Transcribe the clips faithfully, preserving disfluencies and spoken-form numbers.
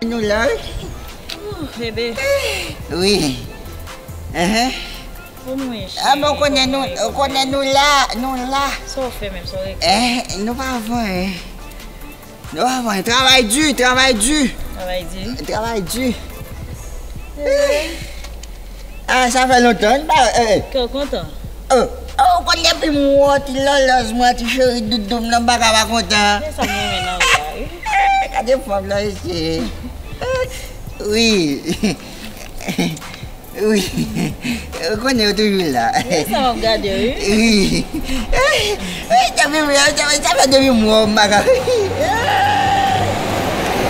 Nou la, wi. Oh, bebe. Wi. Enhen. Pou mwen, cheri. Ah, men ou konnen nou, ou konnen nou la, nou la. Sa w fè menm, sa w regle? Eh, nou pa vanyen. Nou pa vanyen. Travay di, travay di. Travay di? Travay di. Eh. Ah, sa fè lontan, n pa, eh, eh. Kè w kontan? Oh, oh, ou konn depi m wè w, ti lòlòz mwen, ti cheri doudou m nan, m pa ka pa kontan. Se sa m renmen nan ou la, wi. Gade fanm nan, mesye. Wi. Wi. Ou konnen yo toujou la. Wi, sa m ap gade, wi. Wi. Wi, depi m, sa fè depi m wè w, m pa ka,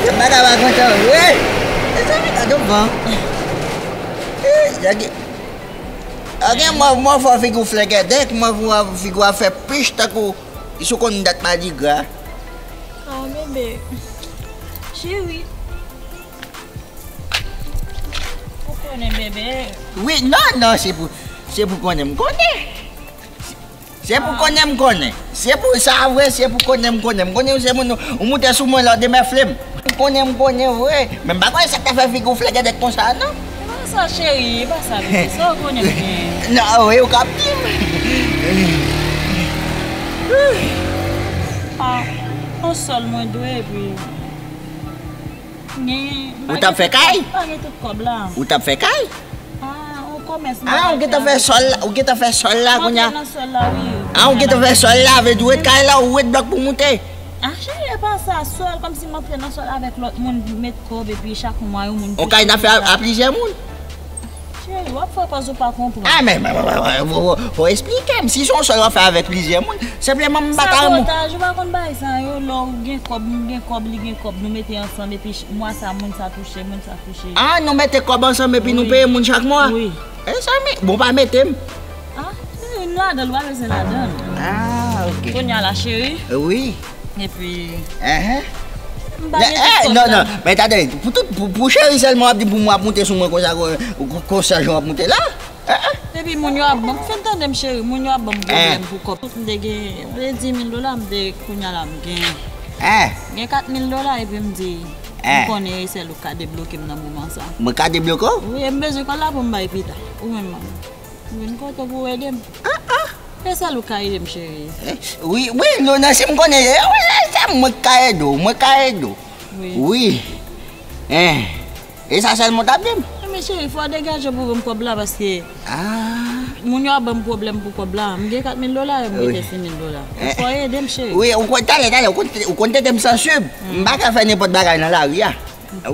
m pa ka pa kontan, wi. Sa fè gade w bon. Wi, gade. Oke, mwen, mwen fè figi w flègèdèk, mwen fè figi w ap fè pich tankou si w konn dat madigra. Ah, bebe. Cheri. Ou konnen, bebe. Wi, non, non, se pou, se pou konnen m konnen. Se pou konnen m konnen. Se pou sa vre, se pou konnen m konnen. M konnen ou se moun, ou moute sou mwen lè w demèfle m. M konnen m konnen vre. Men m pa konnen sa k ta fè figi w flègèdèk konsa, non. E pa sa, cheri, e pa sa, bebe. Sa w konnen m gen. Non, wi, ou k ap di m. Ah, yon sèl mwen dwe, epi Gen, ou t ap fè kay? M pa gen tout kòb la. Ou t ap fè kay? Ah, yon kòmès mwen. Ah, ou gentan fè sòl la, ou gentan fè sòl la kounye a? M antre nan sòl la, wi. Ah, ou gentan fè sòl la, vle di ou ret kay la, ou ret blòk pou moute? Ah, cheri, e pa sa, sòl, kòmsi m antre nan sòl avèk lòt moun, met kòb, epi chak mwa, yon moun. Yon kay n ap fè a, a plizyè moun? Cheri, w ap fè kòz ou pa konprann. Ah, men, men, men, men, fò, fò, fò eksplike m. Si se yon sòl w ap fè avèk plizyè moun, senpleman m pa ka renmen. Sabotaj, ou pa konn bagay sa yo, lè w gen kòb, m gen kòb, li gen kòb, nou mete ansanm, epi ch-, mwa sa, moun sa touche, moun sa touche. Ah, nou mete kòb ansanm, epi nou peye moun chak mwa? Wi. E sa, men, bon, pa mete m. Ah, cheri, nou ladan l, ou pa bezwen ladan l. Ah, oke. Kounye a la, cheri. Wi. Epi, enhen, m pa gen tout kòb la. Non, non, men tande, pou tout, pou, pou cheri sèlman w ap di pou mwen ap moute sou mwen konsa, kon-, konsa jan w ap moute la. Enhen. Epi moun yo ap ban m, fin tande m cheri, moun yo ap ban m pwoblèm pou kòb. M te gen, m te di mil dola, m te, kounye a la m gen, gen kat mil dola, epi m di, m konnen e sèl ou ka debloke m nan moman sa. Mwen ka debloke w? Wi, e m bezwen kòb la pou m bay pita. Ou menm, manman. M vin kote w pou w ede m. Ah, ah. E sèl ou ka ede m, cheri. Eh, wi, wi, Lona, si m konnen, eh, wi, se mwen k ka ede w, mwen k ka ede w. Wi. Wi. Eh, e sa sèlman w t ap di m? Eh, men cheri, fò w degaje w pou ban m kòb la, paske moun yo ap ban m pwoblèm pou kòb la. M gen kat mil dola, yo m mete sis mil dola. Eh. Fò w ede m, cheri. Wi, ou konn, talè, talè, ou konn, ou konn tete m sansib. M pa ka fè nenpòt bagay nan lari a.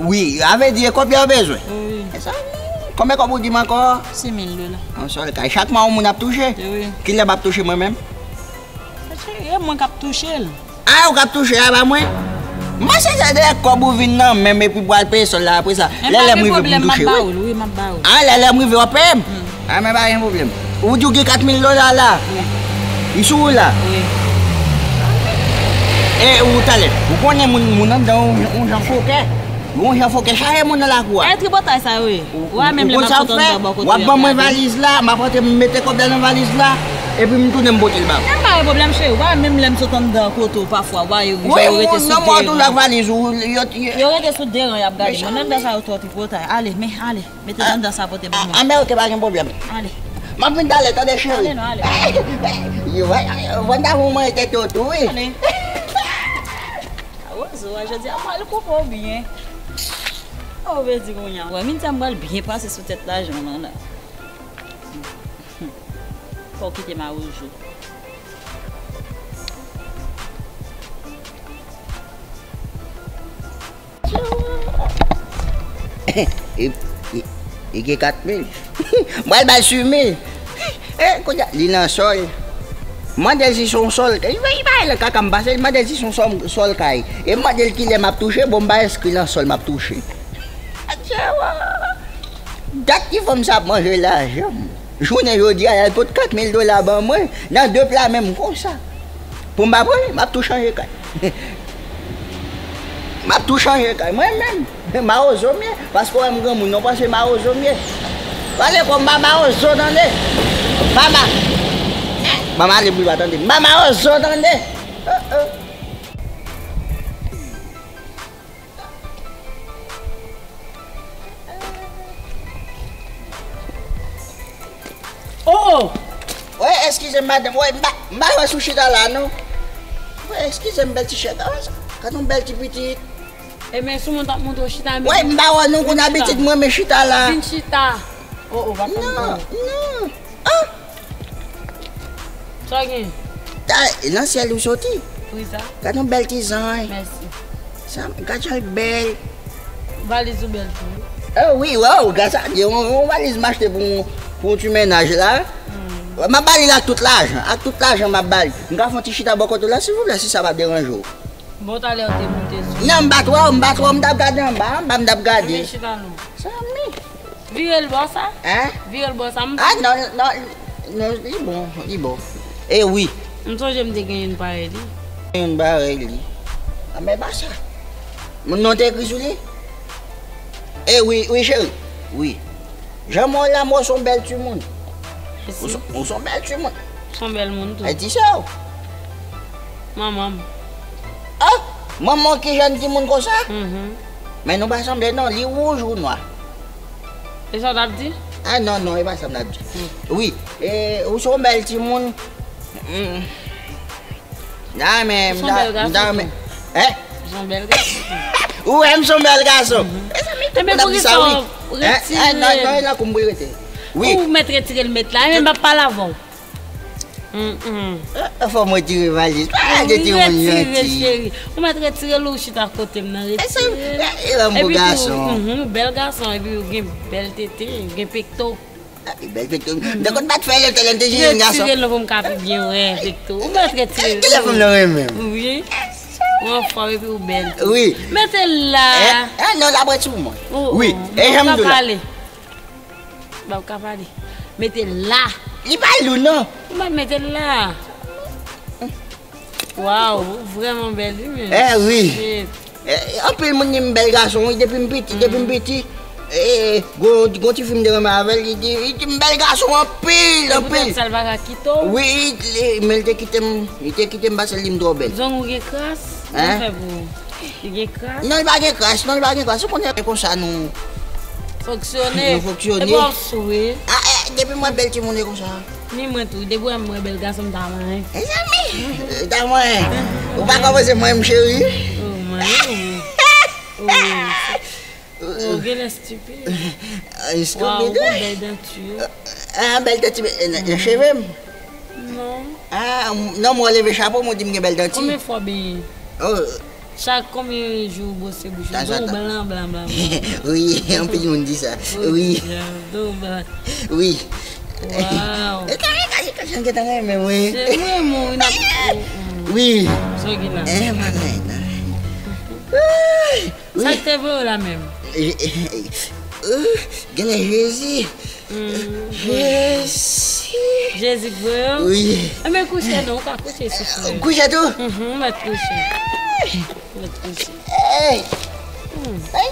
Wi, a vle di, e kòb yo bezwen. Wi. E sa, konbyen kòb ou di m ankò? Sis mil dola. Yon sèl kay. Chak mwa, yon moun ap touche? Wi. Kilè m ap touche mwen menm? Cheri, e mwen k ap touche l. A, ou k ap touche a, pa mwen? M panse se dèyè kòb ou vin nan men m epi pou al peye sòl la apre sa. Lè, lè m rive pou m touche, wi. Wi, m ap ba ou l, wi, m ap ba ou l. A, lè, lè m rive, w ap peye m? A, men pa gen pwoblèm. Ou di w gen kat mil dola la? Wi. Li sou ou la? Wi. E ou talè, ou konnen moun, moun anndan yon, yon jan fokè. Yon jan fokè chaje moun nan lakou a. E tripotay sa yo ye. Ou, ou, ou konn sa w ap fè? W ap ban mwen valiz la, m ap antre m mete kòb la nan valiz la, epi m tounen m pote l ba ou. E pa gen pwoblèm, cheri. W ap wè menm lè m sot anndan kote w pafwa, w wè yo, jan yo rete sou de ran. Wi, moun nan mò toujou ak valiz ou, yo, yo. Yo rete sou de ran, y ap gade mwen. Menm lè sa yo twò tripotay. Ale, men, ale. Mete anndan sa pote ban mwen. A, a, men oke, pa gen pwoblèm. Ale. M ap vin talè, tande cheri. Ale non, ale. Yo, wè, wè, wè, m ta voye manje tete w tou, wi. Ale. Wozo a, jodi a, m pral koupe w byen. Ou vle di kounye a, wè, min sa m pral byen pase sou tèt lajan w lan la. Fò w kite mawozo. E, e, e gen kat mil. M pral ba l sis mil. E, kounye a, li nan sòl. M mande l si se yon sòl. Li pa, li pa al nan kaka m pase, li mande l si se yon sòl, sòl kay. E m mande l kilè m ap touche, bon, m pa enskri nan sòl m ap touche. Adje, wa. Dat ki fanm sa ap manje lajan m. Jounen jodi a, y al pot kat mil dola ban mwen, nan de pla menm konsa. Pou m pa pran, m ap tou chanje kay. M ap tou chanje kay, mwen menm. Mawozo m ye, paske w wè m granmoun, non, panse mawozo m ye. Pale kò m pa mawozo, tande. Pa ma-, ban m ale pli lwen, tande. M pa mawozo, tande. Oh, oh. Eskize m, madanm. Wè, m pa, m pa wè si w chita la, non. Wè, eskize m, bèl ti chèf. Gad yon bèl ti pitit. Ebyen, si w t ap montre w chita, men. Wè, m pa wè non, konn abitid mwen, men chita la. Vin chita. Oh, oh, pa fè m pè. Non, non. Ah! Sa w gen? Ta, nan syèl ou soti. Wi, sa. Gad yon bèl ti zanj. Mèsi. Sa, gad jan l bèl. Valiz ou bèl tou, wi. Oh, wi, waw, gad sa. Gen yon, yon valiz m achte pou, pou yon ti mennaj la. Hmm. M ap ba li l ak tout lajan. Ak tout lajan m ap ba li. M ka fè yon ti chita bò kote w la, silvouplè, si sa pa deranje w. Bon, talè w te monte sou. Non, m pa t wè w, m pa t wè w, m t ap gade anba, anba m t ap gade. Ebyen, chita non. Sa, men. Vire l bò sa. Hein? Vire l bò sa, m. Ah, non, non, non, li bon, li bon. E wi. M sonje m te gen youn parèy li. Youn parèy li. Ah, men pa sa. Moun non te ekri sou li? E wi, wi, cheri. Wi. Jan mwen la, mwen se yon bèl timoun. Mèsi. Ou se, ou se yon bèl timoun. Se yon bèl moun tou. E ti sè w? Manman m. Ah! Manman w ki jèn timoun konsa? Mhm. Men nou pa sanble non, li wouj ou nwa? E sa w t ap di? Ah, non, non, e pa sa m t ap di. Hmm. Wi, e, ou se yon bèl timoun. Hmm. Nan, men, m ta, m ta renmen. Hein? Ou se yon bèl gason tou. Ou se yon bèl gason tou. Mhm. Mezanmi, tout moun ap di sa, wi. Hein? Hein? Non, non, e nan kou m pou l rete. Wi. Ou mèt retire l mèt la, men m p ap pale avè w. Mm, mm. Eh, fò m retire valiz. Pa gade timoun janti. Retire, cheri. Ou mèt retire l, ou chita kote m nan, retire l. E sa, e, e, m bon gason. Epi tou, mhm, ou bèl gason, epi ou gen bèl tete, ou gen pekto. Ah, bèl pekto. M te konn pa t fè l, tèlè m te jwenn gason. Retire l non pou m ka pi byen wè pekto. Ou mèt retire l. Telefòn nan renmen m. Wi. Ou anfòm epi ou bèl tou. Wi. Mete l la. Eh, eh, non, l ap ret sou mwen. Wi. E jan m di w la. Ba w ka pale. Mete l la. Li pa lou, non. Ou mèt mete l la. Waw, ou vrèman bèl, wi, men. Eh, wi. Shit. Eh, anpil moun di m bèl gason, wi, depi m piti, depi m piti. Eh, gon, gon ti fi m te renmen avè l, li di, li di m bèl gason anpil, anpil. E poutèt sa, l pa ka kite w? Wi, li, men l te kite m, li te kite m paske l di m twò bèl. Zong ou gen kras? Hein? Mwen fè pou ou. Li gen kras? Non, li pa gen kras, non, li pa gen kras. Ou konnen e konsa nou fonksyone. Nou fonksyone. Epi w ap sou, wi. Ah, eh, depi m wè bèl timoun e konsa. Ni mwen tou, depi w wè m wè bèl gason, m ta manyen. Mezanmi, ta manyen. Ou pa kòmanse manyen m, cheri. Oh, manyen, wi. Oh, wi. Oh, genlè stipid. Stupid, wi. Waw, ou gon bèl danti. Ah, bèl danti, nan, nan cheve m. Non. Ah, m-, non, mwen leve chapo, mwen di m gen bèl danti. Konbyen fwa w benyen? Oh. Chak konbyen jou w bwose bouch ou? Tanzantan. Don w blan, blan, blan, blan. Wi, anpil moun di sa. Wi. Don w blan. Wi. Waw. E kare, kare, kare, jan gentan renmen mwen. Se mwen, mwen, wi, n ap, wi. Sa w gen la? Eh, bagay nan. Wi. Sa k te voye w la menm? Eh, eh, eh, eh, genlè Jezi. Mm. Jezi. Jezi k voye w? Wi. Enben kouche non, ou ka kouche si w vle. Kouche tou? Mhm, ou mèt kouche. Ou mèt kouche. Ey! Hmm. Ey!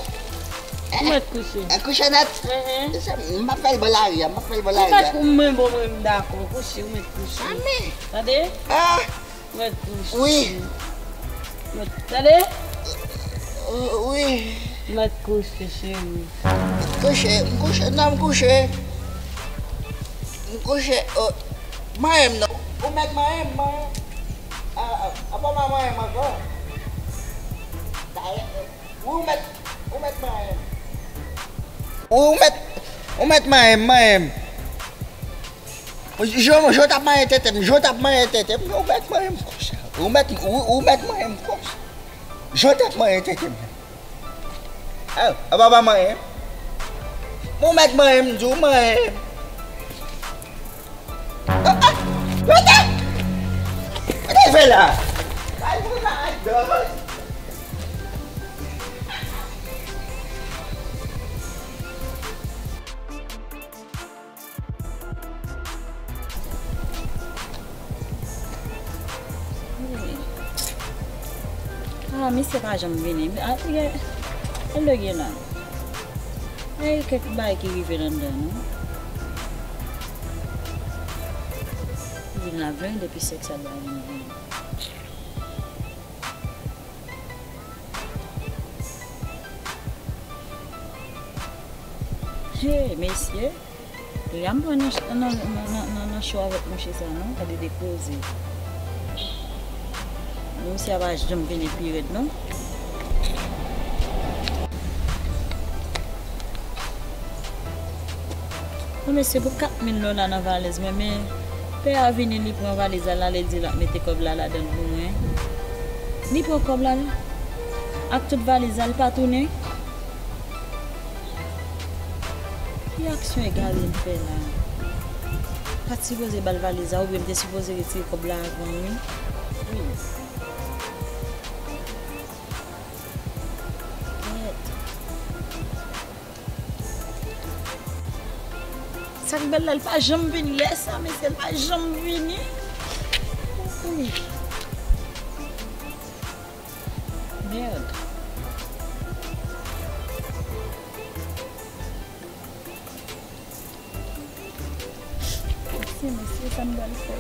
Ou mèt kouche. Eh, kouche nèt. Mhm. M ap fè l bò lari a, m ap fè l bò lari a. Ou mèt, ou menm, bon, mwen, m dakò. Kouche, ou mèt kouche. Amèn. Tande? Ah! Mèt kouche. Wi. Mèt, tande? Wi. Mèt kouche, cheri. Kouche, m kouche, non, m kouche. M kouche, oh, manyen m non. Ou mèt manyen m, manyen m. Ah, ah, apa w pa manyen m ankò? Dayè, wi, ou mèt, ou mèt manyen m. Wi, ou mèt, ou mèt manyen m, manyen m. Jan, jan w t ap manyen tete m, jan w t ap manyen tete m, ou mèt manyen m konsa. Ou mèt, ou, ou mèt manyen m konsa. Jan w t ap manyen tete m. Ah, apa w pa manyen m? Ou mèt manyen m, m di w manyen m. Ah, ah, rete! Rete fè la! Ay, mwen pa adan. Ah, misye pa janm vini. Ah, e, e lè gen la. Ay, kèk bagay ki rive anndan, non. Vin la vin, depi sèk sa la vin, vin. Hey, mesye. Deja m pran nan, nan, nan, nan, nan, Cho avèk mouche sa non, gade de koze. Misye a pa janm vini pi rèd non. Non, mesye, pou kat mil dola nan valiz mwen, men pè a vini, li pran valiz la, l ale di l ap mete kòb la ladan l pou mwen. Li pran kòb la, ak tout valiz la, li pa tounen. Ki aksyon egare m fè la? Pa t sipoze ba l valiz la, oubyen m te sipoze retire kòb la avan, wi. Wi. Kèt. Sa k bèl la, l pa janm vini lè sa, mesye, l pa janm vini. Wi. Mèd. Mesye, mesye, sa m pral fè?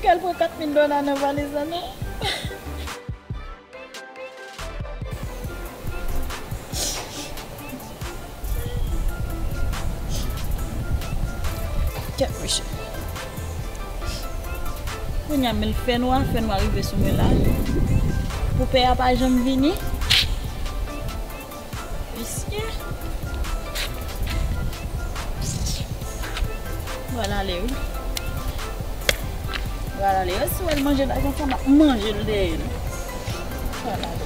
Kèl pran kat mil dola nan valiz la, non? Kèt, mesye. Kounye a, men l fè nwa, fè nwa rive sou mwen la. Pou pè a pa janm vini. Mesye. Pral ale, wi. Pral ale. Si w wè l manje lajan sa, m ap manje l dèyè l. Pral ale.